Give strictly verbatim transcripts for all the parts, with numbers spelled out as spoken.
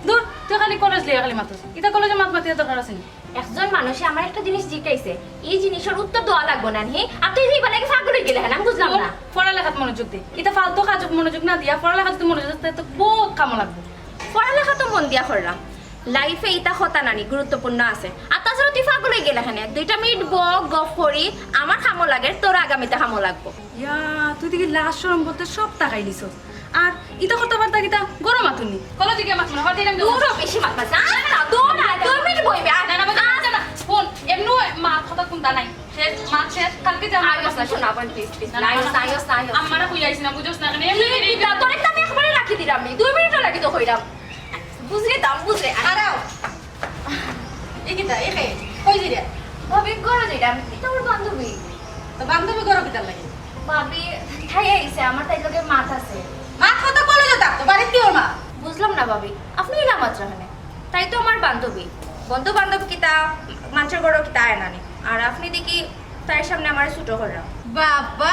দূর, তুই খালি কলেজ লইয়া খালি মাতস। ইতা কলেজে মাত মাতিয়া দরকার আছে নি? একজন মানুষে আমার একটা জিনিস জিকাইছে, এই জিনিসের উত্তর দেওয়া লাগবো না নি? আর তুই ইবার লাগি পাগল অই গেলে, হ্যাঁ, আমি বুঝলাম না। পড়ালেখাত মনোযোগ দে। ইতা ফালতু কাজত মনোযোগ না দিয়া পড়ালেখাত যদি মনোযোগ দিস, তাইলে তো বহুত কামো লাগবো। পড়ালেখা তো মন দিয়া করলাম, লাইফে ইতা কথা নানি গুরুত্বপূর্ণ আছে। আর তাছাড়া তুই পাগল অই গেলে, হ্যাঁ, দুইটা মিনিট বক গফ করি, আমার কামো লাগে, তোর আগামীতে কামো লাগবো। ইয়া, তুই দেখি লাজ শরম বলতে সব তাকাই নিছস। আর ইতা কথাবার্তা কিতা গরম আতুনি? কলেজে গিয়া মাত মনে হয়, দিলাম দূর হ, বেশি মাত মাত। না, না, না, দূর না, দুই মিনিট বইবে। আর না, না, না, না, না, ফোন, এমনি মাত কথা কোনটা নাই। শেষ, মাত শেষ, কালকে যা মাত আইস না, কথা। শোনা, বোন, প্লিজ, প্লিজ। না, না, না, আইস না, না। আইস না, আইস না। আমারে কই আইস না, বুঝোস না, কেন? এমনি এই এমনি বিদ্যা, তোরে তো আমি একবারে রাখি দিলাম নি। দুই মিনিটও লাগি তো কইলাম। বুঝলি তো, আমি বুঝলি। আরাও। এই কিতা, এই কে? কই যাইরা? ভাবি, ঘরো যাইরা। আমি, ইতা আমার বান্ধবী। তো বান্ধবী ঘরো কিতার লাগি? ভাবি, তাই আইছে, আমার তাই লগে মাত আছে। মাত কথা কলেজো থাকতো, বাড়িত কি ওর মা? বুঝলাম না ভাবি, আপনি ইলা মাত রাখেন। তাই তো আমার বান্ধবী। বন্ধু বান্ধব কিতা, মানষর ঘরো কিতা আয় না নি। আর আপনি দেখি তাইর সামনে আমারে ছোট কররা। বাবা,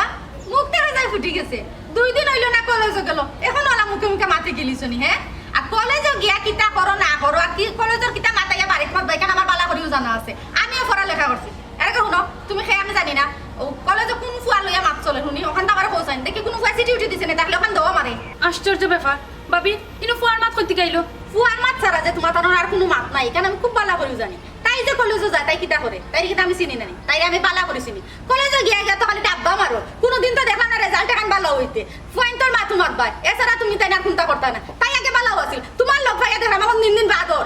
মুখ দেখা যায় ফুটি গেছে। দুই দিন অইলো না কলেজো গেল, এখন ওলা মুখে মুখে মাতে গেলিছনি, হ্যাঁ? আর কলেজো গিয়া কিতা করো না করো, আর কি কলেজর কিতা মাতাইয়া বাড়িত মাত বাইখান আমার বালা করিও জানা আছে। আমিও পড়ালেখা করছি। এর আগে হুনো, তুমি কে আমি জানি না। ও কলেজো কোন ফুয়া লইয়া মাত চলে হুনি, ওখান তো আমার পৌঁছাইন। দেখি কোন ফুয়া চিঠি উঠি দিছে নি, তাহলে ওখান দেও আমারে। আশ্চর্য ব্যাপার, ভাবি, ইনো ফুয়ার মাত কইতে গাইলো? ফুয়ার মাত ছাড়া যে তোমার তার আর কোনো মাত নাই, এখানে আমি খুব বালা করিও জানি। তাই যে কলেজো যায়, তাই কিতা করে? তাই কিতা আমি চিনি না নি? তাই আমি বালা করি চিনি। কলেজো গিয়া গিয়া তো খালি ডাব্বা মারো। কোনোদিন তো দেখলাম না রেজাল্ট এখান বালা হইতে। ফুয়াইন তোর মাথু মাত ভাই। এছাড়া তুমি তাই না আর কোনটা করতা না। তাই আগে বালাও আছিল। তোমার লোক ভাইয়া দেখলাম এখন দিন দিন বাদর।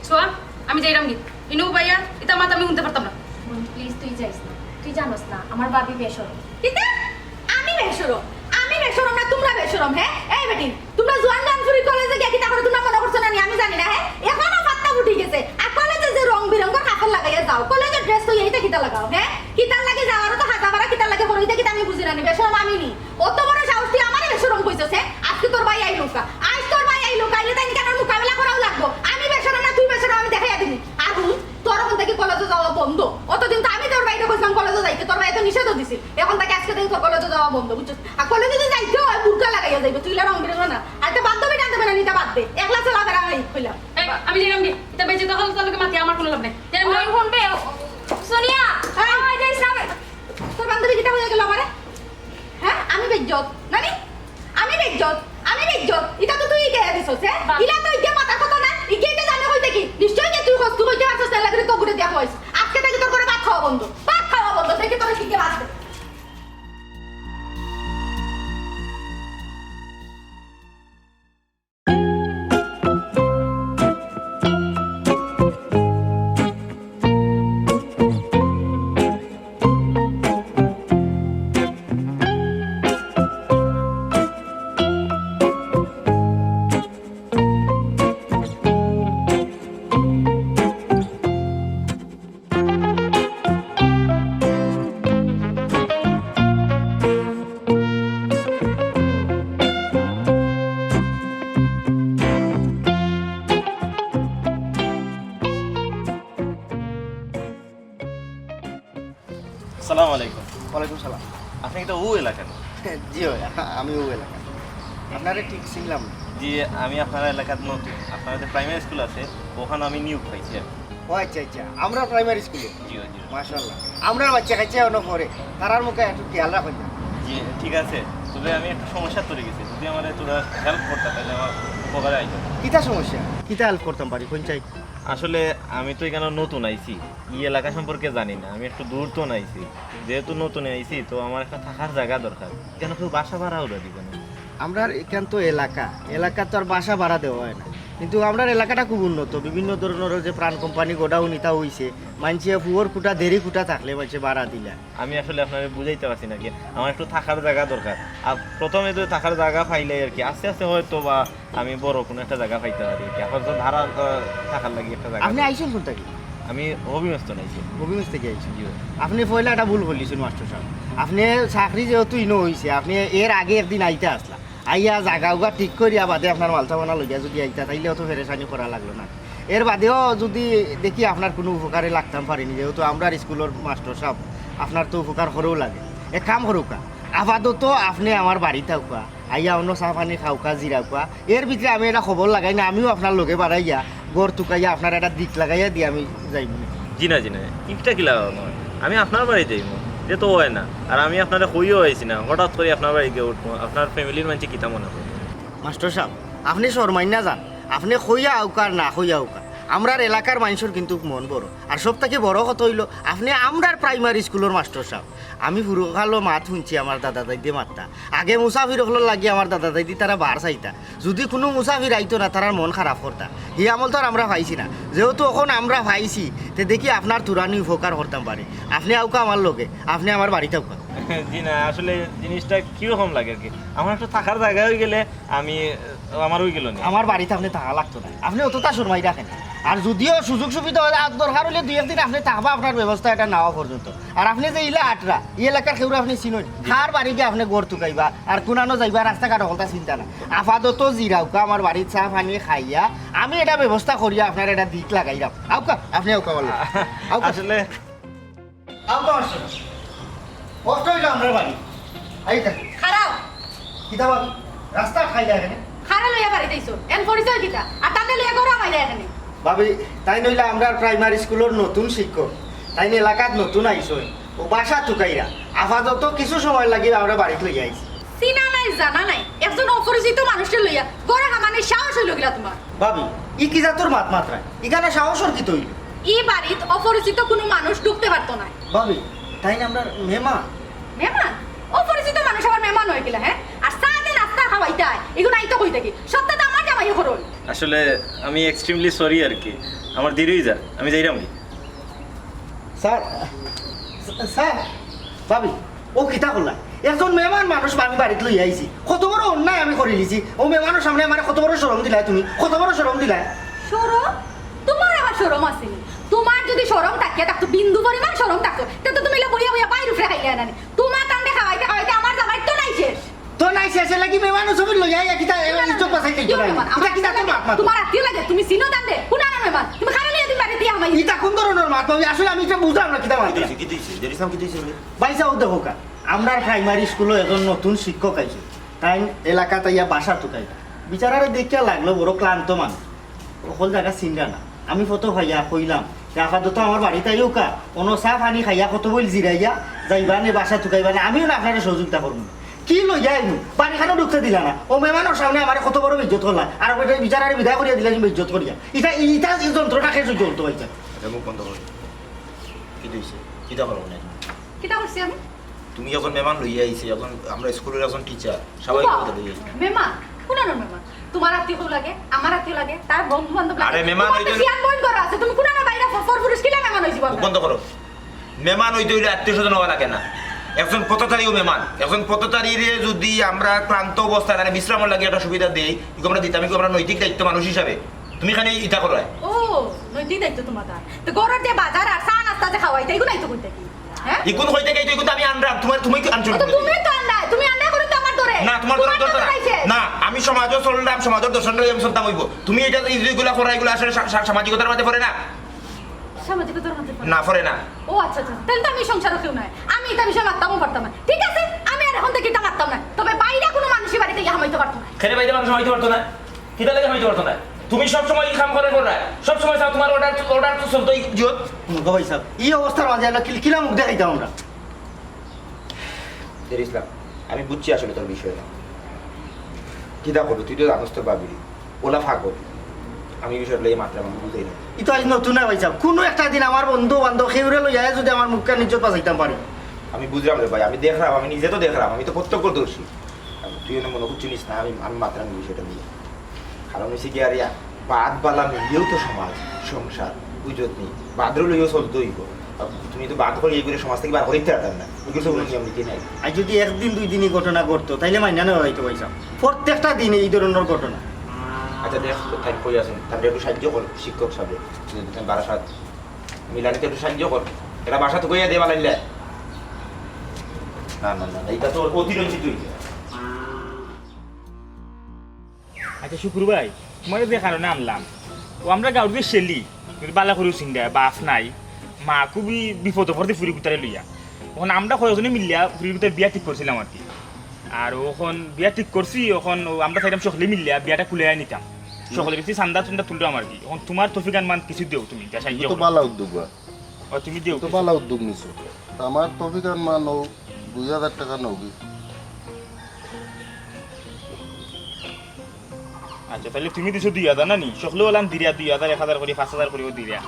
ছোয়া, আমি যাইরাম গি। ইনু ভাইয়া, ইতা মাত আমি শুনতে পারতাম না। বোন, প্লিজ তুই যাইস না। তুই জানোস না, আমার ভাবি বেশরম। কিতা? আমি বেশরম? আমি বেশরম না, তোমরা বেশরম, হ্যাঁ? এই বেটি, তোমরা জুয়ান গান ফুরি কলেজে গিয়া কিতা করো, তোমরা মনে করছো না নি? আমি জানি না, হ্যাঁ? এখনো ফাত্তা উঠি গেছে। আর কলেজে যে রং বিরঙ্গর কাপড় লাগাইয়া যাও, কলেজের ড্রেস তো এইটা কিতা লাগাও, হ্যাঁ? কিতার লাগে যাও, আরো তো হাতা ফাড়া কিতার লাগে করো, এটা কিতা আমি বুঝি না নি? বেশরম আমি নি। অত বড় সাহস তুই আমারে বেশরম কইছস, হ্যাঁ? আজকে তোর ভাই আইলো কা। আজ তোর ভাই আইলো কা, আইলে তাই কেন মোকাবেলা করাও লাগবো। আমি বেশরম না, তুই বেশরম, আমি দেখাইয়া দিমু। আর হুন, তোর ওখান থেকে কলেজে যাওয়া বন্ধ। অতদিন তো আমি তোর বাইরে কইছিলাম কলেজে যাইতে, তোর ভাই তো নিষেধও দিছিল। এখন থেকে আজকে থেকে তোর কলেজে যাওয়া বন্ধ, বুঝছস? আর কলেজে যদি যাইতে হয়, বুরকা লাগাইয়া যাইবে, তুই ইলা রং বেরঙ না। আর একটা বান্ধবী টানতে পারে না, নিতে বাদ দে। একলা চলাফেরা হয়, কইলাম। এই, আমি যাইরাম গি। ইতা বেঁচে তখন তোর লগে মাতি আমার কোনো লাভ নাই। যাইরাম গি। ওই, হুনবে, সোনিয়া, এই। ওই, যাইস না। তোর বান্ধবী কিতা হইয়া গেল আমারে? হ্যাঁ, আমি বেইজ্জত। নানি? আমি বেইজ্জত। আমি বেইজ্জত। ইটা তো তুই গিয়া দিছস, হ্যাঁ? বাহ। ইলা তো ইগে মাতার কথা না। ইগে ইটা জানে কই থাকি? নিশ্চয় যে তুই কষ্ট কইতে পারছস না, লাগলে তো ঘুরে দিয়া কইস। আজকে থেকে তোর করে ভাত খাওয়া বন্ধ। ভাত খাওয়া বন্ধ। থেকে তোর শিখে ভাত দে। আসসালামু আলাইকুম। ওয়ালাইকুম সালাম। আপনি তো ও এলাকার? জি অয়, আমি ও এলাকার। আপনারে ঠিক চিনলাম না। জি, আমি আপনার এলাকাত নতুন। আপনার যে প্রাইমারি স্কুল আছে, ওখানে আমি নিয়োগ পাইছি আর কি। ও আচ্ছা, আচ্ছা, আমরা প্রাইমারি স্কুলে। জি, জি। মাশাআল্লাহ। আমরার বাচ্চা কাচ্চা অনো পড়ে, তারার মুখে একটু খেয়াল রাখইন না। জি, ঠিক আছে। তবে আমি একটু সমস্যাত পড়ি গেছি। যদি আমারে তোরা হেল্প করতা, তাইলে আমার উপকারে আইতো। কিতা সমস্যা? কিতা হেল্প করতাম পারি, কইন চাই? আসলে আমি তো এখানে নতুন আইছি, ই এলাকা সম্পর্কে জানি না। আমি একটু দূর তো আইছি, যেহেতু নতুন আইছি, তো আমার একটা থাকার জাগা দরকার। এখানে কেউ বাসা ভাড়াও দিবে না। আমরার এখান তো এলাকা, এলাকা তো আর বাসা ভাড়া দেওয়া হয় না, কিন্তু আমরার এলাকাটা খুব উন্নত। বিভিন্ন ধরনের যে প্রাণ কোম্পানি গোডাউন ইতা হইছে, মানষে ফুয়র কুটা, দেরি কুটা থাকলে মানষে ভাড়া দিলা। আমি আসলে আপনারে বুঝাইতে পারছি না কি, আমার একটু থাকার জাগা দরকার। আর প্রথমে তো থাকার জাগা পাইলে আর কি, আস্তে আস্তে হয়তো বা আমি বড় কোনো একটা জাগা পাইতে পারি আর কি। আপাতত ভাড়া, আহ, থাকার লাগি একটা জাগা আপনি দরকার। আইছেন কোন থাকি? আমি হবিগঞ্জ তো আইছি। হবিগঞ্জ থাকি আইছেন? জি। আপনি পয়লা একটা ভুল করলিছেন মাস্টার সাব। আপনি চাকরি যেহেতু ইনো হইছে, আপনি এর আগে একদিন আইতা আসলা, আইয়া জাগা উগা ঠিক করিয়া বাদে আপনার মালসামানা লইয়া যদি আইতা, তাইলে অত পেরেশানি করা লাগলো না। এর বাদেও যদি দেখি আপনার কোনো উপকারে লাগতাম পারিনি, যেহেতু আমরার স্কুলর মাস্টার সাব, আপনার তো উপকার করেও লাগে। এক কাম করুক্কা, আপাতত আপনি আমার বাড়িত আউক্কা, আইয়া অনো চা পানি খাউক্কা, জিরাউক্কা। এর ভিতরে আমি একটা খবর লাগাই না, আমিও আপনার লগে বাড়াইয়া, ঘর তুকাইয়া, আপনার একটা দিক লাগাইয়া দিয়া আমি যাইমু। জি না, জি না, ইটা কিলা অয়? আমি আপনার বাড়ি যাইমু, ইটা তো অয় না। আর আমি আপনারে কইও আইছি না, হঠাৎ করি আপনার বাড়ি গিয়া উঠমু, আপনার ফ্যামিলির মানষে কিতা মনে করইন? মাস্টর সাব, আপনে শরমাইন না যান, আপনে কইয়া আউক্কা আর না কইয়া আউক্কা, আমরার এলাকার মানষর কিন্তু মন বড়। আর সব থাকি বড় কথা অইলো, আপনে আমরার প্রাইমারি স্কুলর মাস্টর সাব। আমি পুরকালো মাত হুনছি আমার দাদা দাইদে মাততা, আগে মুসাফির অকলর লাগি আমার দাদা দাইদি তারা বার চাইতা, যুদি কুনু মুসাফির আইতো না, তারার মন খারাপ করতা। হি আমল তো আর আমরা পাইছি না, যেহেতু অখন আমরা পাইছি, তে দেখি আপনার থুড়ানি উপকার করতাম পারি। আপনে আউক্কা আমার লগে, আপনে আমার বাড়িত আউক্কা। জি না, আসলে জিনিসটা কিরকম লাগে আর কি, আমার একটু থাকার জাগা অইগেলে আমি, আমার অইগেলো নি। আমার বাড়িত আপনে থাকা লাগতো না, আপনে অততা শরমাইরা কেনে? আর যুদিও সুযোগ সুবিধা অয়, আর দরকার অইলে দুই একদিন আপনে থাকবা আপনার ব্যবস্থা এটা নেওয়া পর্যন্ত। আর আপনে যে ইলা আটরা, ই এলাকার কেউরে আপনে চিনইন, কার বাড়ি গিয়া আপনে ঘর তুকাইবা, আর কুনানো যাইবা, রাস্তাঘাট হকলতা চিনতা না। আপাতত জিরাউক্কা আমার বাড়িত চা পানি খাইয়া, আমি এটা ব্যবস্থা করিয়া আপনার এটা দিক লাগাইরাম। আউক্কা, আপনে আউক্কা বলো। আউক্কা। আসলে আউক্কা মাস্টর। কষ্ট অইলো আমরার বাড়ি। আইতা। খাড়াও। কিতা ভাবি? রাস্তা খাইলা এখানে? কারে লইয়া বাড়িত আইছো? এন পরিচয় কিতা? আর তারে লইয়া ঘরো হামাইলা এখানে? ভাবি, তাইন অইলা আমরার প্রাইমারি স্কুলর নতুন শিক্ষক। তাইন এলাকাত নতুন আইছইন। অউ বাসা তুকাইরা। আপাতত কিছু সময় লাগি আমরা বাড়িত লইয়া আইছি। চিনা নাই, জানা নাই। একজন অপরিচিত মানুষরে লইয়া ঘরো হামানির সাহস অইলো কিলা তুমার? ভাবি, ই কি জাতর মাত মাতরায়? ইখানো সাহসর কিতা অইলো? ই বাড়িত অপরিচিত কুনু মানুষ ঢুকতে পারতো নায়। ভাবি, তাইন আমরার মেহমান। মেহমান? অপরিচিত মানুষ আবার মেহমান অয় কিলা, হে? আর চা দে, নাস্তা খাওয়াইতায়, ইগুন আইতো কই থাকি? সবতা তো আমার জামাইয়ে করইন। আসলে আমি extremely sorry আর কি, আমার দেরি অই যার, আমি যাইরাম কি? স্যার, স্যার, ভাবি, অউ কিতা করলা? একজন মেহমান মানুষ আমি বাড়িত লইয়া আইছি, কত বড় অন্যায় আমি করিলিছি। অউ মেহমানর সামনে আমারে কত বড় শরম দিলায় তুমি, কত বড় শরম দিলায়। শরম? তুমার আবার শরম আছে নি? তুমার যুদি শরম থাকিয়া থাকতো, বিন্দু পরিমাণ শরম থাকতো, তে তো তুমি ইলা বইয়া বইয়া বাইর উপরে খাইলায় না নি। তুমার তানরে খাওয়াইতে খাওয়াইতে আমার জামাইর তো নাই শেষ। তো নাই শেষ, এরলাগি মেহমান সবরে লইয়া আইয়া কিতা, এ, ইজ্জত বাঁচাই দিতো না। কিতা, কিতা জামাই? তুমার আত্মীয় লাগে, তুমি চিনো তানরে? কুনানো মেহমান? তুমি কারে লইয়া তুমি বাড়িত দিয়া হামাই? ইটা কুন ধরনর মাত ভাবি? আসলে আমি ইটা বুঝলাম না, কিতা মাত? কিতা অইছে, কিতা অইছে? জেরি সাহেব, কিতা অইছে রে? ভাই সাহেব, দেখউক্কা, আমরার প্রাইমারি স্কুলো একজন নতুন শিক্ষক আইছে, তাইন এলাকাত আইয়া বাসা তুকাইরা। বেচারারে দেখিয়া লাগলো বড় ক্লান্ত মানুষ। হকল জাগা চিনরা না। আমি ফটো পাইয়া কইলাম যে, "আপাতত আমার বাড়িত আইউক্কা, অনো চা পানি খাইয়া কত বইল জিরাইয়া যাইবা নে, বাসা তুকাইবা নে, আমিও না আপনারে সহযোগিতা করমু।" কি লইয়া আইমু? বাড়িখানো ঢুকতে দিলা না। অউ মেহমানর সামনে আমারে কত বড় বেইজ্জত করলা। আর বেটা বেচারারে বিদায় করিয়া দিলা যে বেইজ্জত করিয়া। ইটা, ইটা এই যন্ত্রণা কে সহ্য করতে পারছে? আচ্ছা, মুখ বন্ধ করো। কিতা অইছে? কিতা করো না? কিতা করছি আমি? তুমি একজন মেহমান লইয়া আইছি, একজন আমরা স্কুলর একজন টিচার, স্বাভাবিক বাবা, কথা লইয়া আইছি। মেহমান? কুনানো মেহমান? তুমার আত্মীয় কেউ লাগে, আমার আত্মীয় লাগে, তার বন্ধু বান্ধব লাগে। আরে মেহমান তুমার তো অইতো না। শিয়ান বইন ঘরো আছে, তুমি কুনানো বাইরা ফর-, ফর পুরুষ কিলা মেহমান অইছি বলো? বন্ধ করো। মেহমান অইতে অইলে আত্মীয় স্বজন অওয়া লাগে না, একজন পথচারীও মেহমান। একজন পথচারীরে যুদি আমরা ক্লান্ত অবস্থায় তারে বিশ্রামর লাগি একটা সুবিধা দেই, ইগু আমরা দিতাম, ইগু আমরা নৈতিক দায়িত্ব মানুষ হিসাবে। তুমি কেনে ইতা কররায়? ও, নৈতিক দায়িত্ব তুমার তার। তো ঘরর যে বাজার আর চা নাস্তা যে খাওয়াইতা, ইগু নাই তো কইতা কি? হ্যাঁ? ইগুন কইতে গেই তো ইগুন তো আমি আনরাম, তুমার, তুমি কি আনছো না? তো তুমি তো আনরায়, তুমি আনরায় করে তো আমার ধরে। না, তুমার ধরে তুমার তো দরকার না। ধরাইছে। না, আমি সমাজও চলরাম, সমাজর দর্শন লই আমি চলতাম অইবো। তুমি ইটা, ইগুলা করা, ইগুলা আসলে সা-, সা-, সামাজিকতার মাঝে পড়ে না। সামাজিকতার মাঝে পড়ে না। না, পড়ে না। ও আচ্ছা, আচ্ছা, তাইলে তো আমি সংসারও কেউ নাই, আমি ইতা বিষয়ে মাততামও পারতাম না। ঠিক আছে, আমি আর এখন থাকি ইতা মাততাম না, তবে বাইরা কুনু মানুষই বাড়িত ইয়া হামাইতে পারতো না। কেনে বাইরা মানুষ হামাইতে পারতো না? কিতা লাগি হামাইতে পারতো না? তুমি সব সময় ই কাম করে কররায়, সব সময় চাও তুমার অর্ডার, অর্ডার তো চলতো ই জিওত। হুম, গো ভাই সাহেব, ই অবস্থার মাঝে আমরা কিল-, কিলা মুখ দেখাইতাম আমরা? দের ইসলাম, আমি বুঝছি আসলে তোর বিষয়টা। কিতা করবি? তুই তো জানোস তোর ভাবিরে। ওলা ফাগল। আমি এই বিষয়টা লইয়া মাতরাম, আমি বুঝাই না। ইতা আইজ নতুন না ভাই সাহেব। কুনু একটা দিন আমার বন্ধু বান্ধব কেউরে লইয়া যুদি আমার মুখখান ইজ্জত বাঁচাইতাম পারি। আমি বুঝরাম রে ভাই, আমি দেখরাম, আমি নিজে তো দেখরাম, আমি তো প্রত্যক্ষদর্শী। আর তুই এনে মনো করছস না, আমি, আমি মাতরাম এই বিষয়টা নিয়া। কারণ অইছে কি, আরে, বাদ বালা মিলিয়াউ তো সমাজ, সংসার, বুঝছত নি? বাদরে লইয়াউ চলতে অইবো। আর তুমি তো বাদ করি এই করে সমাজ থাকি বার করি দিতে পারতায় না। এগুলো তো কুনু নিয়ম নীতি নাই। আর যুদি একদিন দুই দিন ই ঘটনা ঘটতো, তাইলে মাইনা নেওয়া যাইতো ভাই সাহেব। প্রত্যেকটা দিন এই ধরনর ঘটনা। আচ্ছা দেখ, তো তাই কই আছইন, তারে একটু সাহায্য কর, শিক্ষক সাব, তুই বারাসাত মিলানিতে একটু সাহায্য কর। এরা বাসাত কইয়া দে বালাইলে। না, না, না, না, ইটা তো অতিরঞ্জিত অইছে। আচ্ছা শুকুর ভাই, তুমারে যে কারণে আনলাম, অউ আমরার গাউর যে শেলি, তুই বালা করিউ চিনরায়, বাপ নাই, মা খুবই বিপদো পড়ছে ফুরি গুতারে লইয়া। অখন আমরা কয়েকজনে মিলিয়া ফুরি গুতার বিয়া ঠিক করছিলাম আর কি। আর অখন বিয়া ঠিক করছি, অখন অউ আমরা চাইরাম সকলে মিলিয়া বিয়াটা কুলাইয়া নিতাম। সকলে বেশি চান্দা চুন্দা তুললাম আর কি। অখন তুমার তৌফিক আনমান কিছু দেও তুমি, যা সাহায্য ইগু তো করো। বালা উদ্যোগ বা। ও, তুমি দেও ইগু তো কিছু। বালা উদ্যোগ নিছো। তা আমার তৌফিক আনমান অউ দুই হাজার টেকা নেওগি। আচ্ছা, তাইলে তুমি দিছো দুই হাজার না নি? সকলে অলান দিরা দুই হাজার, এক হাজার করি, পাঁচ হাজার করিও দিরা।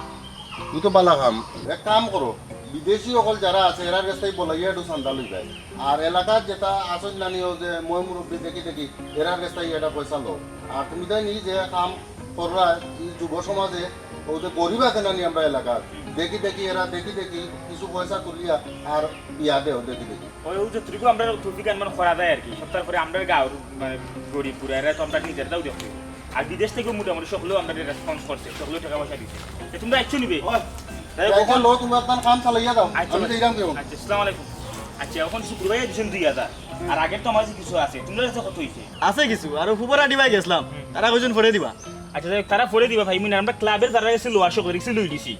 ইগু তো বালা কাম। এক কাম করো, বিদেশি অকল যারা আছে, এরার গেছ থাকি বলাইয়া একটু চান্দা লইবায়। আর এলাকাত যেতা আছইন না নি, অউ যে ময় মুরব্বি দেখি দেখি, এরার গেছ থাকি এটা পয়সা লও। আর তুমি তাইন ই যে কাম কররায়, ই যুব সমাজে, অউ যে গরিব আছে না নি আমরা এলাকাত, দেখি দেখি এরা, দেখি দেখি কিছু পয়সা তুলিয়া আর বিয়া দেও দেখি দেখি। অউ, অউ যে তুইগু আমরা তৌফিক আনমান করা যায় আর কি, সপ্তাহ পরে আমরা গাঁওর মানে গরিব বুড়া এরা তো আমরা নিজেরাও দেখি। আর বিদেশ থাকিও মোটামুটি সকলেও আমরা রেসপন্স করছে, সকলেও টেকা পয়সা দিছে। এ, তুমরা আইছো নি বে? ওই, যাই হোক, আচ্ছা, অখন লো, তুমরা তান কাম চালাইয়া যাও। আচ্ছা, আমি যাইরাম কেমন? আচ্ছা, আসসালামু আলাইকুম। আচ্ছা, অখন শুক্রবারে দিছইন দুই হাজার। আর আগের তো আমার কাছে কিছু আছে। তুমরার কাছে কত অইছে? আছে কিছু, আর অউ ফুবর আডি বায় গেছলাম। হুম। তারা কইছইন পরে দিবা। আচ্ছা, যাই হোক, তারা পরে দিবা ভাই, মুই না, আমরা ক্লাবর যারা আছে লওয়া সকল রিক্সে লই দিছি।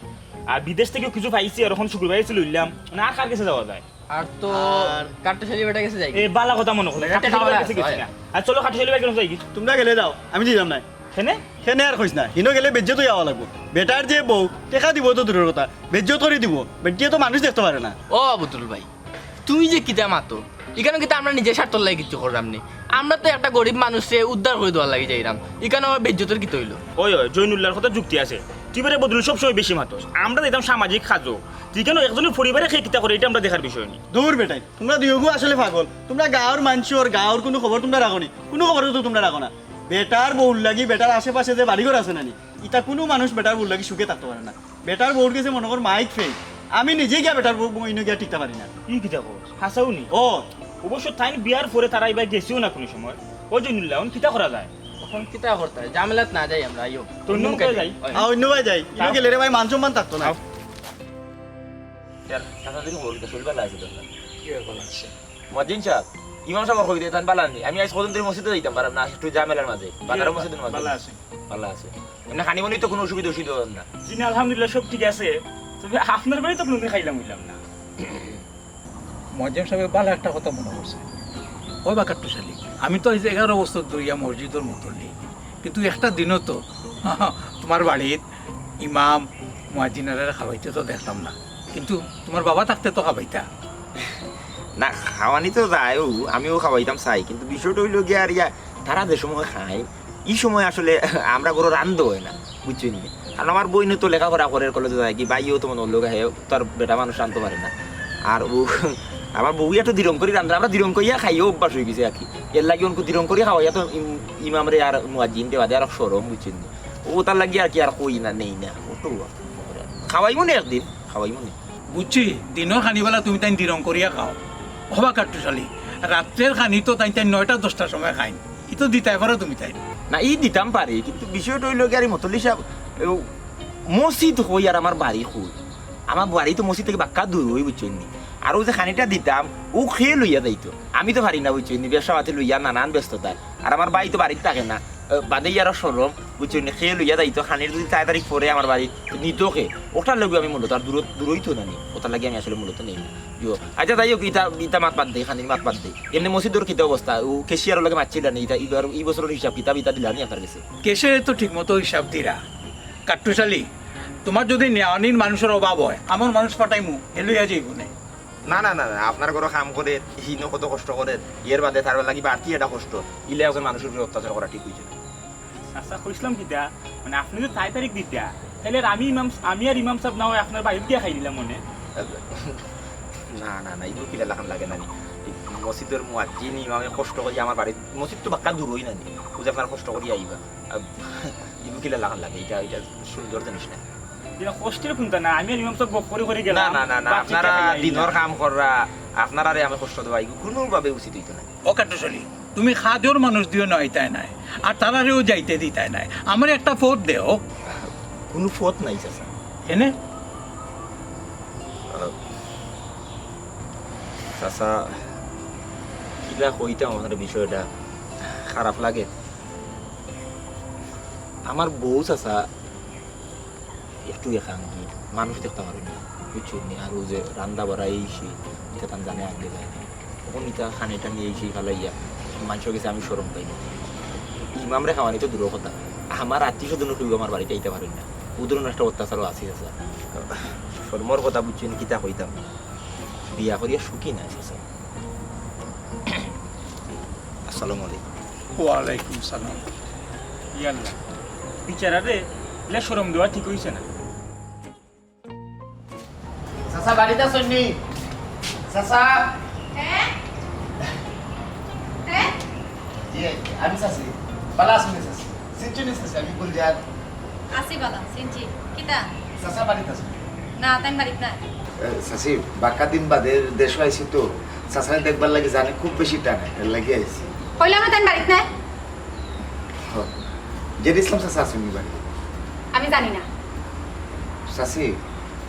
আর বিদেশ থাকিও কিছু পাইছি, আর অখন শুক্রবারে আছে লইলাম। মানে আর কার গেছে যাওয়া যায়? আর তো আর কাট্টুশালী বেটার গেছে যাই। এ, বালা কথা মনে করলে, বেটা কাট্টুশালী বেটার গেছে গেছি না। আর চলো, কাট্টুশালী বেটার গেছে যাই। তুমরা গেলে যাও, আমি যাইরাম নায়। কেনে? কেনে আর কইছ না, হিনো গেলে বেইজ্জত অইয়া আওয়া লাগবো। বেটার যে বউ, টেকা দিবো তো দূরর কথা, বেইজ্জত করি দিবো। বেটিয়ে তো মানুষ দেখতো পারে না। ও বুতুল ভাই, তুমি যে কিতা মাতো, ইখানো কিতা আমরা নিজর স্বার্থর লাগি কিচ্ছু কররাম নি। আমরা তো একটা গরিব মানুষরে উদ্ধার করি দেওয়ার লাগি যাইরাম, ইখানো আবার বেইজ্জতর কিতা অইলো? ওই, ওই, জৈনুল্লাহর কথা যুক্তি আছে। তুই বেটা বদরুল সবসময় বেশি মাতস। আমরা যাইতাম সামাজিক কাজো, তুই কেনে একজনর পরিবারে কে কিতা করে, ইটা আমরা দেখার বিষয় নি। দূর বেটাইন, তুমরা দুইওগু আসলে পাগল। তুমরা গাঁওর মানষর, গাঁওর কুনু খবর তুমরা রাখো নি? কুনু খবর তো তুমরা রাখো না। বেটার বউর লাগি, বেটার আশেপাশে যে বাড়িঘর আছে না নি, ইতা কুনু মানুষ বেটার বউর লাগি সুখে থাকতো পারে না। বেটার বউর গেছে মনো কর মাইক ফেল। আমি নিজে গিয়া বেটার বউ, বইনো গিয়া টিকতা পারি না। ই কিতা কস? হাছাউ নি? ও। অবশ্য তাইন বিয়ার পরে তারা ইবায় গেছেও না কুনু সময়। ও জৈনুল্লাহ, অখন কিতা করা যায়? অখন কিতা করতায়? ঝামেলাত না যাই আমরা, আইও। তো অন্য অন্য মুখে মুখে যাই। যাই। আ, অন্য ভাই যাই। ইনো আও। গেলে রে ভাই মান সম্মান থাকতো না। আও। ইয়ার, চাচা দিন খবর কিতা? শরীর ভালা আছে তো? কি আর ভালা আছে? মুয়াজ্জিন সাব, ইমাম সাব কই রে, তান ভালা নি? আমি আইজ কদিন ধরি মসজিদো যাইতাম পারলাম না, একটু ঝামেলার মাঝে। বাজারো মসজিদর মাঝে। ভালা আছে। ভালা আছে। এমনে খানি-মানি তো কুনু অসুবিধা, অসুবিধা অর না? জি না, আলহামদুলিল্লাহ, সব ঠিক আছে। তবে আপনার বাড়ি তো কুনুদিন খাইলাম অইলাম না। মুয়াজ্জিন সাবে ভালা একটা কথা মনো করছে। ওই বা কাট্টুশালী, আমি তো আইজ এগারো বছর ধরিয়া মসজিদর মুতল্লি, কিন্তু একটা দিনও তো তুমার বাড়িত ইমাম, মুয়াজ্জিনরে খাওয়াইতে তো দেখলাম না। কিন্তু তুমার বাবা থাকতে তো খাওয়াইতা। না, খাওয়ানি তো যায়, ও, আমিও খাওয়াইতাম চাই, কিন্তু বিষয়টা অইলো গিয়া আর ইয়া, তারা যে সময় খায়, ই সময় আসলে আমরা ঘরো রান্ধা অয় না, বুঝছইন নি? কারণ আমার বইনে তো লেখাপড়া করের, কলেজো যায়গি, ভাইও তো মনো অইলো হে, তার বেটা মানুষ রান্ধতো পারে না। আর ও, আমার বউ একটু দিরং করি রান্ধে, আমরা দিরং করিয়া খাইয়া অভ্যাস অইগেছে আর কি। এরলাগি অনকু দিরং করি খাওয়াইয়া তো ইম-, ইমামরে আর মুয়াজ্জিনরে বাদে আর শরম, বুঝছইন নি? ও তার লাগি আর কি আর কই না, নেই না, ও তো খাওয়াইমু নে একদিন, খাওয়াইমু নে। বুঝছি, দিনর খানিবালা তুমি তাইন দিরং করিয়া খাও। ও বা কাট্টুশালী, রাত্রের খানি তো তাইন তাইন নয়টা দশটার সময় খাইন। ই তো দিতায় পারো তুমি তাইন। না, ই দিতাম পারি, কিন্তু বিষয়টা অইলো গিয়া আর ই মুতল্লি সাব, ও মসজিদ কই আর আমার বাড়ি কই? আমার বাড়ি তো মসজিদ থাকি বাক্কা দূর অই, বুঝছইন নি? আর ও যে খানিটা দিতাম, ও খেয়ে লইয়া যাইতো। আমি তো পারি না, বুঝছইন নি? ব্যবসা পাতি লইয়া নানান ব্যস্ততায়। আর আমার ভাই তো বাড়িত থাকে না, আহ, বাদে ইয়ারও শরম, বুঝছইন নি? খেয়ে লইয়া যাইতো, খানির যদি চার তারিখ পরে আমার বাড়ি নিতো খে, ওটার লগে আমি মূলত আর দূর, দূরই তো নানি, ওটার লাগি আমি আসলে মূলত নেই না। ইয়ো, আচ্ছা, যাই হোক, ইতা, ইতা মাত বাদ দে, খানির মাত বাদ দে। এমনে মসজিদর কিতা অবস্থা? ও ক্যাশিয়ারর লগে মাতছিলা নি, ইতা, ইবার, ই বছরর হিসাব কিতাব ইতা দিলা নি আপনার গেছে? ক্যাশিয়ারে তো ঠিক মতো হিসাব দিরা। কাট্টুশালী, তুমার যদি নেওয়ানির মানুষর অভাব অয়, আমার মানুষ পাঠাইমু, হে লইয়া যাইবো নে। না, না, না, না, আপনার ঘরো কাম করের, হিনো কত কষ্ট করের, এর বাদে তার লাগি বাড়তি একটা কষ্ট, ইলা একজন মানুষর উপরে অত্যাচার করা ঠিক অইছে না। আচ্ছা, কইছিলাম কিতা, মানে, আপনে তো চার তারিখ দিতা, তাইলে আর আমি ইমাম, আমি আর ইমাম সাব না অয় আপনার বাড়িত গিয়া খাই নিলাম মনে। না, না, না, ইগু কিলা লাখান লাগে না নি? মসজিদর মুয়াজ্জিন ইমামে কষ্ট করি আমার বাড়িত, মসজিদ তো বাক্কা দূর অই না নি, বুঝে আপনার কষ্ট করি আইবা। আ, ইগু কিলা লাখান লাগে, ইটা, ইটা সুন্দর জিনিস না। ইটা কষ্টের কুন্তা না, আমি আর ইমাম সাব গপ করি করি না, গেলাম। না, না, না, বাড়িত আপনারা গিয়া খাই আইলাম। দিনর কাম কররা, আপনারারে আমি কষ্ট দেওয়া, ইগু কুনুভাবে উচিত অইতো না। ও কাট্টুশালী, তুমি কাজর মানুষ দিও না অইতায় নায়, আর তারারেও যাইতে দিতায় নায়। আমারে একটা পথ দেও। কুনু পথ নাই, চাচা। কেনে? আহ, চাচা, কিলা কইতাম আপনারে বিষয়টা, খারাপ লাগে। আমার বউ, চাচা, একটু একাঙ্গী, মানুষ দেখতা পারে না, বুঝছইন নি? আর ও যে রান্দা বাড়া এই সেই, ইটা তান জানে আগে যায় না। অখন ইতা খানিটা নিয়া ইছি ফালাইয়া, মানষর গেছে আমি শরম পাই। ইমামরে খাওয়ানি তো দূরর কথা, আমার আত্মীয় স্বজন কেউ আমার বাড়িত আইতা পারইন না। অউ ধরনর একটা অত্যাচারও আছে, চাচা। শরমর কথা বুঝছইন, কিতা কইতাম, বিয়া করিয়া সুখী নায়, চাচা। আসসালামু আলাইকুম। ওয়ালাইকুম সালাম। ইয়াল্লা, বিচারারে ইলা শরম দেওয়া ঠিক অইছে না। চাচা, বাড়িত আছইন নি? চাচা। হ্যাঁ? হ্যাঁ? জি, আমি চাচি। ভালা আছইন নি চাচি? চিনছইন নি চাচি? আমি গুলজার। আছি ভালা, চিনছি। কিতা? চাচা, বাড়িত আছইন নি? না, তাইন বাড়িত নাই। এ, চাচি, বাক্কা দিন বাদে দেশো আইছি তো। চাচারে দেখবার লাগি জানে খুব বেশি টানে, এর লাগি আইছি। কইলাম না তাইন বাড়িত নাই? হ। জেড ইসলাম চাচা আছইন নি বাড়িত? আমি জানি না। চাচি,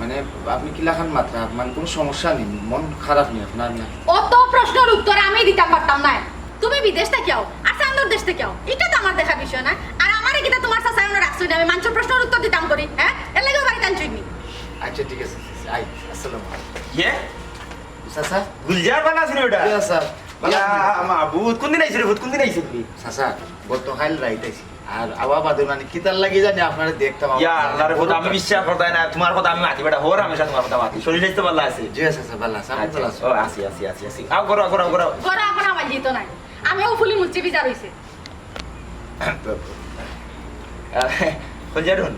মানে, আপনি কিলাখান মাতরা, মানে, কুনু সমস্যা নি, মন খারাপ নি আপনার না? অত প্রশ্নর উত্তর আমি দিতাম পারতাম নায়। তুমি বিদেশ থাকি আও, আর চান্দর দেশ থাকি আও, ইটা তো আমার দেখার বিষয় নায়। আর আমারে কিতা তুমার চাচায় অনো রাখছইন নি, আমি মানষর প্রশ্নর উত্তর দিতাম করি, হ্যাঁ? এর লাগিও বাড়িত আনছইন নি। আচ্ছা, ঠিক আছে, চাচি, আই, আসসালামু আলাইকুম। ইয়ে? চাচা? গুলজার, ভালা আছইন নি বেটা? জি, চাচা। ভালা আছইন নি? ইয়া, মাবুদ, কুনদিন আইছো রে পুত, কুনদিন আইছো তুমি? চাচা, গতকাইল রাইত আইছি। আর আওয়া বাদে মানে কিতার লাগি জানি আপনারে দেখতাম, আমার ইয়া আল্লাহ রে, কথা আমি বিশ্বাস করতাম না, তুমার কথা আমি মাতি বেটা, হর হামেশা তুমার কথা মাতি। শরীর স্বাস্থ্য ভালা আছে? জি, আচ্ছা, আচ্ছা, ভালা আছে, আপনি আচ্ছা, ভালা আছেন? ও, আছি, আছি, আছি, আছি। আও, ঘরো, ঘরো, ঘরো। ঘরো এখন আমার যেত নাই, আমি ও ফুলি মুচি ভিজা রইছে। কইজারুন,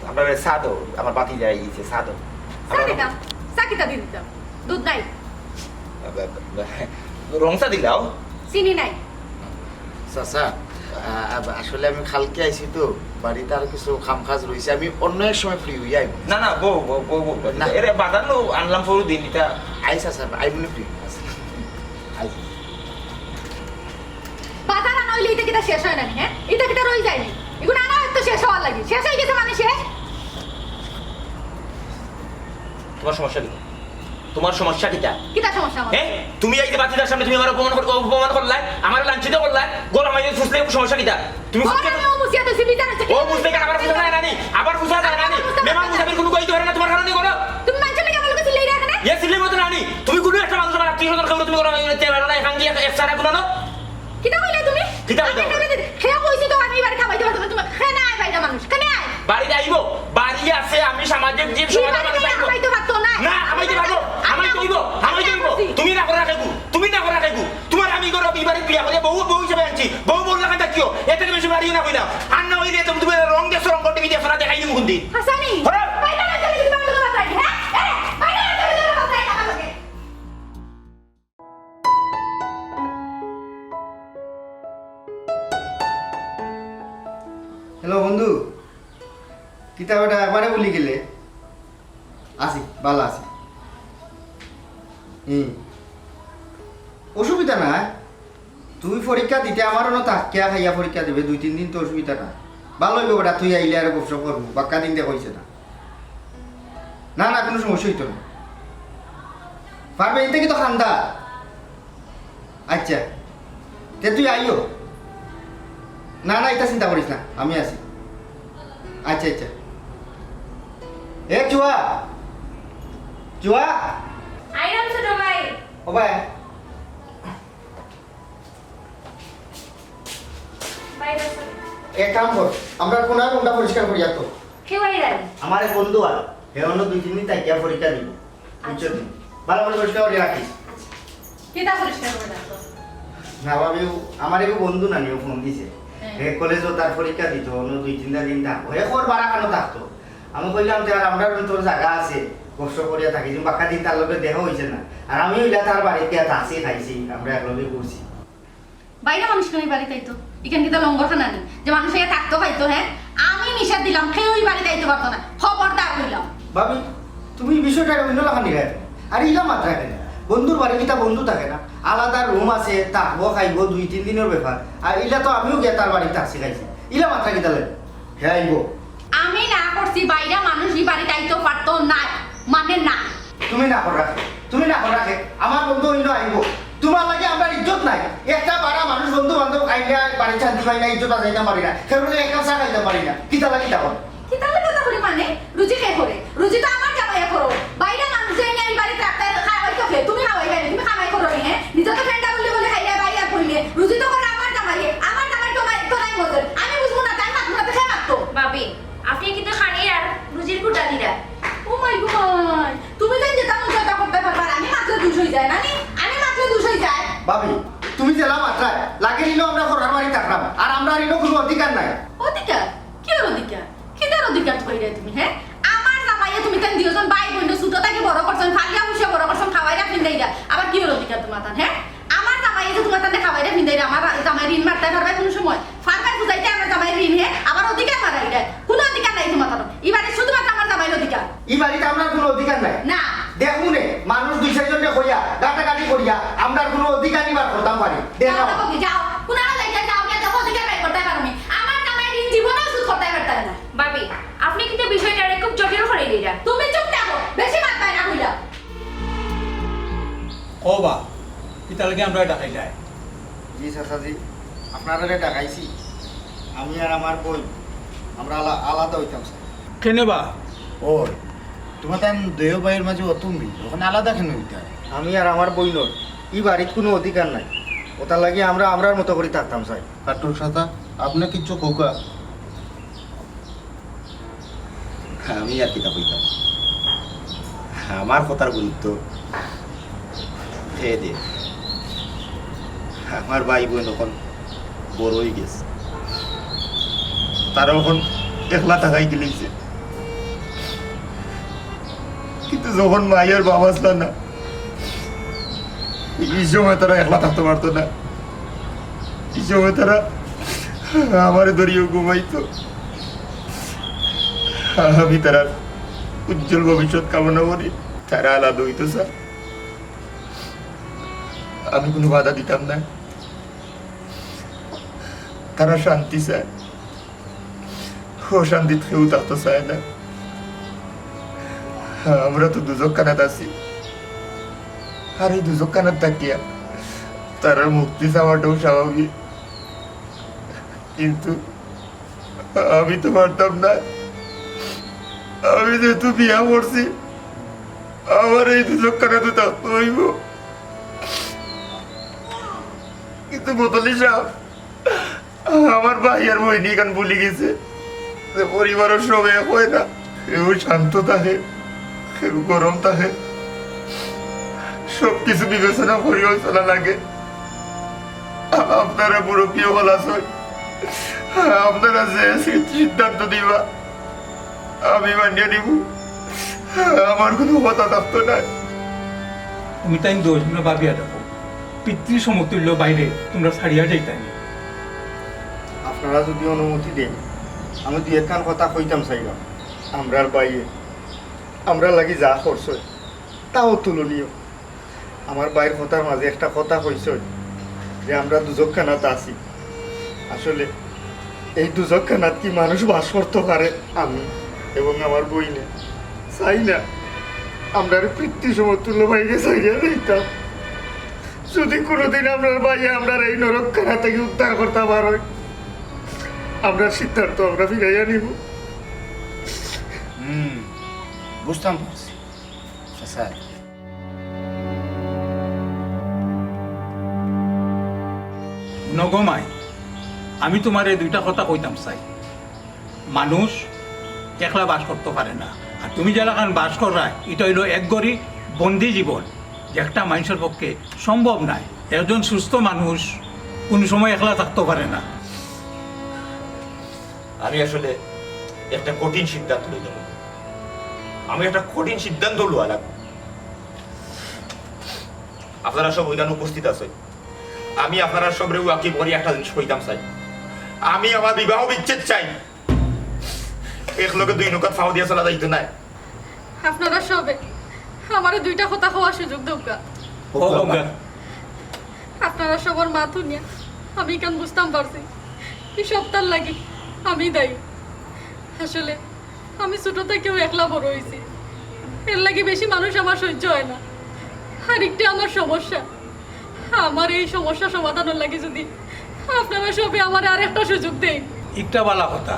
আপনার চা দেও, আমার বাতি যাই গেছে, চা দেও। চা দিতাম, চা কিতা দি দিতাম? দুধ নাই। রং চা দিলাও। চিনি নাই। চাচা, আ-, আ-, আসলে আমি কালকে আইছি তো, বাড়িত আরো কিছু কাম কাজ রইছে, আমি অন্য এক সময় ফ্রি অইয়া আইমু। না, না, বউ, বউ, বউ, বউ, বউ। না। এরে বাজার লো আনলাম পরু দিন, ইটা। আই চাচা, আইমুনে ফ্রি। আচ্ছা। আই। বাজার আনা অইলে ইটা কিতা শেষ অয় না নি, হ্যাঁ? ইটা কিতা রই যায় নি? ইগুন আনা অইতো শেষ অওয়ার লাগি। শেষ অই গেছে মানে শেষ। তুমার সমস্যা কিতা? তুমার সমস্যা কিতা? কিতা সমস্যা আমার? হ্যাঁ? তুমি এই যে বাতিদার সামনে তুমি আমারে অপমান কর-, অপমান করলায়, আমারে লাঞ্ছিত করলায়, গরম অইয়া ফুসলে সমস্যা কিতা? তুমি ঘর ফুসলে আমি ও মুছিয়া তো সিবি জানো তো। ও মুছলে কেন আবার ফুসা যায় না নি? আবার ফুসা যায় না নি? আবার ফুসা যায় না। মেহমান মুসাফির কুনু কইতে পারে না তুমার কারণে করো। তুমি মানষর লাগি আমার লগে চিল্লাইরা কেনে? এ চিল্লাইমু তো না নি। তুমি কুনু একটা মানুষ আমার আত্মীয় স্বজন কেউ তুমি করো, আমি তে পারো না, এখান দিয়ে এক সারা কুনানো। কিতা কইলা তুমি? কিতা কইলা? আমি এখানে যে-, হে কইছি তো আমি বাড়ি খাওয়াইতে পারতাম না, তুমি কেনে আয় বাইরে মানুষ, কেনে আয়? বাড়িত আইবো, বাড়ি আছে, আমি সামাজিক জীব, কি সমাজের বাড়ি মানুষ আইবো। খাওয়াইতে পারতো না? না, খাওয়াইতে পারবো, আমি খাওয়াইতে অইবো, খাওয়াইতে আমি অইবো। করছি। তুমি না করে রাখো, তুমি না করে রাখো। তুমার আমি ঘরো ই বাড়িত বিয়া করিয়া বউ, বউ হিসাবে আনছি। বউ বউর লাখান থাকিও। এর থাকি বেশি বাড়িও না কইলাম। আর না অইলে তো তুমি রং দেখছো, রং করতে গিয়ে ফেরা দেখাই দিমু কুনদিন। হাসানি, হ্যাঁ? বাইরে না চলে যদি বাড়ি কথা বলতে, হ্যাঁ? এ, বাইরে না চলে যদি কথা বলতে। হ্যালো বন্ধু, কিতা বেটা একবারে ভুলি গেলে? আছি, ভালা আছি। হুম। অসুবিধা নাই। তুই পরীক্ষা দিতে আমার অনো থাকিয়া খাইয়া পরীক্ষা দিবে, দুই তিন দিন তো অসুবিধা নাই। ভালা অইবো বেটা, তুই আইলে আরো গপসপ করমু, বাক্কা দিন দে কইছে না। না, না, কুনু সমস্যা অইতো না। পারবে, ইনতে কিন্তু খান্দা। আচ্ছা, তে তুই আইও। না, না, ইতা চিন্তা করিস না, আমি আছি। আচ্ছা, আচ্ছা। এ চুয়া, চুয়া। আইরাম ছোট ভাই। ও ভাই। বাইরে আছে। এক কাম কর, আমরা কোনা রুমটা পরিষ্কার করিয়া তো। কেউ আইরা নি? আমার এক বন্ধু আর, হে অনো দুই তিন দিন থাকিয়া পরীক্ষা দিবো। বুঝছো আচ্ছা। নি? ভালা করি পরিষ্কার করিয়া রাখিস। আচ্ছা। কিতা পরিষ্কার করি রাখো? না ভাবি, ও আমার এক বন্ধু না নি, ও ফোন দিছে। হ্যাঁ। হে কলেজো তার পরীক্ষা দিতো, অনো দুই তিনটা দিন থাকবো। হে কর বারা খানো থাকতো। আমি কইলাম, "তে আর আমরা তো তোর জাগা আছে, গপসপ করিয়া থাকি, তুমি বাক্কা দিন তার লগে দেখা অইছে না।" আর আমি অইলা তার বাড়িত গিয়া থাকছি, খাইছি, আমরা একলগে ঘুরছি। বাইরে মানুষ কেনে ই বাড়িত আইতো? ইখান কিতা লঙ্গরখানা নি? যে মানুষ আইয়া থাকতো খাইতো, হ্যাঁ? আমি নিষেধ দিলাম, কেউ ই বাড়িত আইতো পারতো না। খবরদার কইলাম। ভাবি, তুমি ই বিষয়টা অন্য লাখান নিলে। আর ইলা মাতরা কেনে? বন্ধুর বাড়ি কিতা বন্ধু থাকে না? আলাদা রুম আছে, থাকবো, খাইবো, দুই তিন দিনর ব্যাপার। আর ইলা তো আমিও গিয়া তার বাড়িত থাকছি, খাইছি। ইলা মাতরা কিতা লাগে? হে আইবো। আমি না করছি, বাইরা মানুষ ই বাড়িত আইতো পারতো নায়, মানে না। তুমি না কর রাখে, তুমি না কর রাখে, আমার বন্ধু অইন্য আইবো। তুমার লাগি আমরার ইজ্জত নাই। একটা বারা মানুষ বন্ধু বান্ধব আইলে বাড়িত শান্তি পাই না, ইজ্জত বাঁচাইতাম পারি না, কেউর লগে এক কাপ চা খাইতাম পারি না। কিতা লাগি তা কর? কিতা লাগি তা করি মানে? রুজি কে করে? রুজি তো আমার জামাইয়ে করো। বাইরা মানুষ যে আইয়া ই বাড়িত রাখতে খাওয়াইতো কে? তুমি খাওয়াইবায় নি, তুমি খাওয়াই করার বাড়ি থাকলাম, আর আমরার ইনো কুনু অধিকার নাই। অধিকার? কিওর অধিকার? কিতার অধিকার কইরায় তুমি, হে? আমার জামাইয়ে তুমি তাইন দুইজন ভাই বইনরে ছোট থাকি বড় করছইন, পালিয়া পুষিয়া বড় করছইন, খাওয়াইরা ফিন্দাইরা, আবার কিওর অধিকার তুমার তান, হে? আমার জামাইয়ে যে তুমার তানরে খাওয়াইরা ফিন্দাইরা, আমার জামাইর ঋণ মারতায় পারবায় কুনু সময়? পারবায় বুঝাইতায় আমার জামাইর ঋণ, হে? আবার অধিকার মারাইরায়, কুনু অধিকার নাই তুমার তান। ই বাড়িত শুধুমাত্র আমার জামাইর অধিকার। ই বাড়িত আমরার কুনু অধিকার নাই। না। দেখমুনে, মানুষ দুই চাইরজনরে কইয়া, গাটাগাটি করিয়া, আমরার কুনু অধিকার নিবার করতাম পারি। যাও দেখাও। দেখো কি, যাও। কুনানো যাইতায় যাও, গিয়া দেখো অধিকার বাই করতায় পারো নি। আমার জামাইর ঋণ জীবনেও শোধ করতায় পারতায় না। ভাবি, আপনে কিন্তু বিষয়টারে খুব জটিল করি দিরা। তুমি চুপ থাকো, বেশি মাত বায়না কইরা। ও বা, কিতার লাগি আমরারে ডাকাইলায়? জি চাচাজি, আপনারারে ডাকাইছি। আমি আর আমার বইন, আমরা আলা-, আলাদা অইতাম চাই। কেনে বা? ওই, তুমরা তান দুইও ভাইর মাঝে অত মিল, অখন আলাদা কেনে অইতায়? আমি আর আমার বইনর ই বাড়িত কুনু অধিকার নাই, অতার লাগি আমরা আমরার মতো করি থাকতাম চাই। কাট্টুর চাচা, আপনে কিচ্ছু কউক্কা। আমি আর কিতা কইতাম, আমার কথার গুরুত্ব হে দে। আমার ভাই বইন অখন বড় অইগেছে, তারা অখন একলা থাকাই গিলিছে। কিন্তু যখন মাই আর বাবা আছলা না, ই সময় তারা একলা থাকতো পারতো না। ই সময় তারা আমারে ধরিও ঘুমাইতো। আমি তারার উজ্জ্বল ভবিষ্যৎ কামনা করি। তারা আলাদা অইতো চায়, আমি কুনু বাধা দিতাম না। তারা শান্তি চায়, অশান্তিত কেউ থাকতো চায় না। আমরা তো দুজকখানাত আছি, আর এই দুজকখানাত থাকিয়া তারার মুক্তি চাওয়াটাও স্বাভাবিক। কিন্তু আমি তো পারতাম না, আমি যেহেতু বিয়া করছি, আমার এই দুজকখানাত তো থাকতো অইবো। কিন্তু মতলি সাব, আমার ভাই আর বইনি ইখান ভুলি গেছে যে পরিবারর সব এক অয় না, কেউ শান্ত থাকে, কেউ গরম থাকে, সব কিছু বিবেচনা করিয়া চলা লাগে। আপনারা মুরব্বি অকল আছইন, আপনারা যে সি-, সিদ্ধান্ত দিবা, আমি মানিয়া নিমু, আমার কুনু কথা থাকতো নায়। তুমি তাইন দুইওজনে ভাবিয়া দেখো, পিতৃ সমতুল্য ভাইরে তুমরা ছাড়িয়া যাইতায় নি? আপনারা যুদি অনুমতি দেইন, আমি দুই একখান কথা কইতাম চাইরাম। আমরার ভাইয়ে আমরার লাগি যা করছইন, তা অতুলনীয়। আমার ভাইর কথার মাঝে একটা কথা কইছইন যে আমরা দুজকখানাত আছি। আসলে এই দুজকখানাত কি মানুষ বাস করতো পারে? আমি এবং আমার বইনে চাই না আমরারে পিতৃ সমতুল্য ভাইরে ছাড়িয়া যাইতাম। যুদি কুনুদিন আমরার ভাইয়ে আমরারে এই নরকখানা থাকি উদ্ধার করতা পারইন, আমরার সিদ্ধান্ত আমরা ফিরাইয়া নিমু। হুম, বুঝতাম পারছি। চাচা। নগমাই, আমি তুমারে দুইটা কথা কইতাম চাই। মানুষ একলা বাস করতো পারে না, আর তুমি যেলাখান বাস কররায়, ইটা অইলো এক ঘড়ি বন্দি জীবন, যেটা মানষর পক্ষে সম্ভব নায়। একজন সুস্থ মানুষ কুনু সময় একলা থাকতো পারে না। আমি আসলে একটা কঠিন সিদ্ধান্ত লইতে হবে। আমি একটা কঠিন সিদ্ধান্ত লওয়া লাগবো। আপনারা সব অইখানো উপস্থিত আছইন। আমি আপনারা সবরে ওয়াকিফ করি একটা জিনিস কইতাম চাই। আমি আমার বিবাহ বিচ্ছেদ চাই। এক লগে দুই নৌকাত ফাও দিয়া চলা যাইতো নায়। আপনারা সবে আমারে দুইটা কথা কওয়ার সুযোগ দেউক্কা। আপনারা সবর মাত হুনিয়া আমি ইখান বুঝতাম পারছি, ই সবতার লাগি আমি দায়ী। আসলে আমি ছোট থাকিউ একলা বড় অইছি, এরলাগি বেশি মানুষ আমার সইজ্য অয় না। আর একটা আমার সমস্যা, আমার এই সমস্যা সমাধানর লাগি যুদি আপনারা সবে আমারে আরেকটা সুযোগ দেইন। একটা ভালা কথা,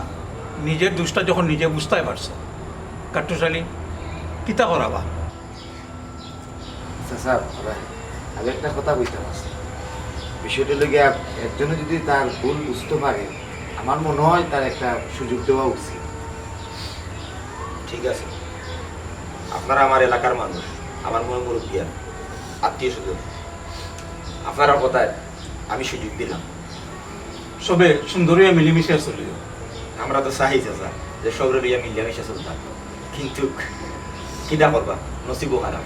নিজর দুষটা যখন নিজে বুঝতায় পারছো, কাট্টুশ আলী, কিতা করাবা? চাচা, আমি একটা কথা কইতাম চাই। বিষয়টা অইলো গিয়া, একজনে যুদি তার ভুল বুঝতো পারে, আমার মনে অয় তার একটা সুযোগ দেওয়া উচিত। ঠিক আছে, আপনারা আমার এলাকার মানুষ, আমার মনে মুরব্বিয়ান, আত্মীয় স্বজন, আপনারার কথায় আমি সুযোগ দিলাম। সবে সুন্দর অইয়া মিলিমিশিয়া চলিও। আমরা তো চাই চাচা যে সবরে লইয়া মিলিয়া মিশিয়া চলতাম, কিন্তু কিতা করবা, নসিবও খারাপ।